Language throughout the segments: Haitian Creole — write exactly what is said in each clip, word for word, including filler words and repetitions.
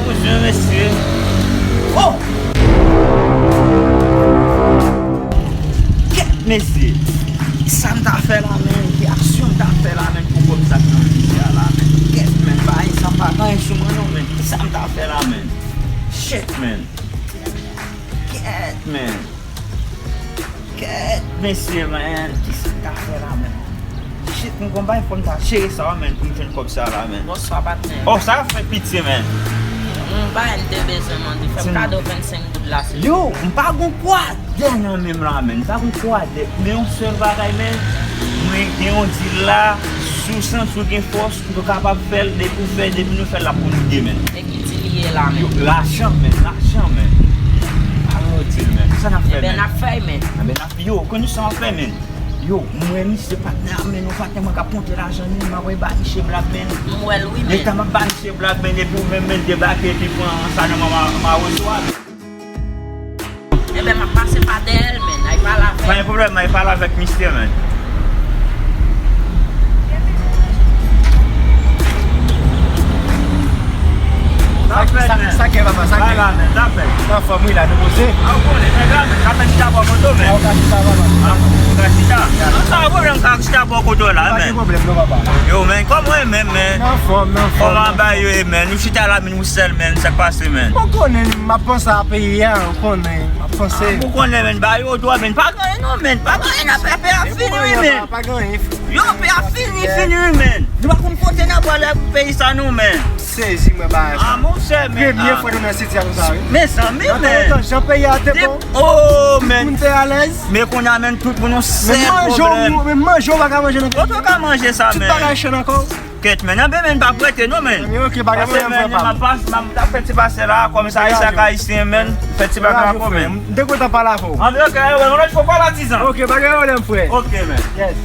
Mesye, mesye. Oh! Kèt, mesye. Kisa m ta fè la, menn? Ki aksyon m ta fè la, menn, pou kòb sa k nan misye a la, menn? Kèt, menn. Bagay sa pa gen anyen sou mwen, non, menn. Kisa m ta fè la, menn? Shit, menn. Kèt, menn. Kèt, mesye, man. Kisa m ta fè la, man? Shit, m gon bay fò m ta jere sa, man, pou m jwenn kòb sa la, man. Bonswa, patnè. Oh, sa fè pitye, man. M bay m te bezwen mande. Fè m kado vennsenk goud la, silvouplè. Yo, m pa gon kwadè nan men m la, man. M pa gon kwadè. Men yon sèl bagay, man. Mwen gen yon dil la. Si w santi w gen fòs, ou kapab fè l, depi w fè, depi nou fè l, l ap pou nou de, man. E ki dil li ye la, man? Yo, lajan, man, lajan, man. Alò, dil, man. Sa n ap fè, man? Ebyen, n ap fè, man. Ebyen, n ap, yo, konnen sa w ap fè, man. Yo, m wè misye patnè a, man, yon patnè mwen k ap konte lajan li, m ap ba misye blag, man. M wè l, wi, man. Gentan m ap ba misye blag, man, epi ou menm, man, debake, epi pran sa nan men ma, ma resevwa. Ebyen, m ap pase pa dèyè l, man. Ay pale avè l. Pa gen pwoblèm, ay pale avèk misye, man. Sa k fèt, man? Sa k gen, papa? Sa k gen? Anfòm, wi, la, nou poze. A, ou konnen, nèg la, men, sa fè chita bò kote w, man. A, ou ka chita, papa. A, ou ka chita. Sa pwoblèm, ka chita bò kote w la, man. Pa gen pwoblèm, non, papa. Yo, man, kòman w ye menm, man? Anfòm, anfòm. Kòman bagay yo ye, man? Nou chita la, men nou sèl, man. Sa k pase, man? Ou konnen, m ap panse a peyi a, ou konnen, m ap panse. A, ou konnen, man, bagay yo dwòl, man. Pa gen anyen, non, man. Pa gen anyen, nan peyi a fini, wi, man. Pa gen anyen. Yo, peyi a fini, fini, wi, man. Nou pa konn kote n ap pral pou peyi sa, non, man. Sezi mwen bagay sa. A, monchè, men, premye fwa nou nan sitiyasyon sa, wi. Mezanmi, men. Nan tan lontan, jan peyi a te bon. Oh, men. Tout moun te alèz. Men kounye a, men, tout moun yon sèl pwoblèm. Men manje, men manje, ou pa ka manje nan peyi a. Kote w ka manje sa, men? Tout bagay chè ankò. Kèt, men. Anben, men, pa prete, non, men. Men, ok, pa gen pwoblèm, frè pa m. Pase, men, m ap, m ap fè ti pase la, kòm sa, Ayisyen ak Ayisyen, men, fè ti bagay la, frè, men. M te kontan pale avè w. Anben, ok, yon lòt fwa, pa patizan. Ok, pa gen pwoblèm, frè. Ok, men. Yes.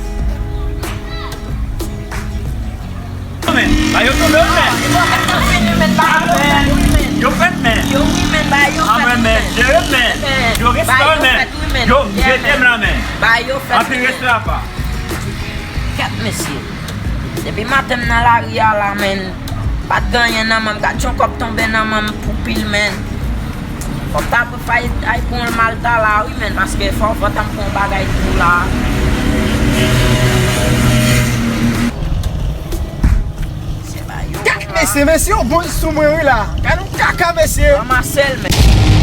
Men, ba yo tonbe, men. Yo fèt, men. Yo fèt, men. Yo wi, men, ba yo fèt, men. Jere, men. Yo respè, men. Yo jete m la, men. Ba yo fèt, men. Anpil respè, apa. Kèt, mesye. Depi maten m nan lari a la, men. Pa t gen anyen nan men m. Gad jan kòb tonbe nan men m pou pil, men. Fò m ta fè ay pran l Malta la, wi, men, paske fò, fò tan m pran yon bagay tou la. Se ba yo. Gad, mesye, mesye, yo bon sou mwen, wi, la. Gad yon kaka, mesye. Ranmase l, men.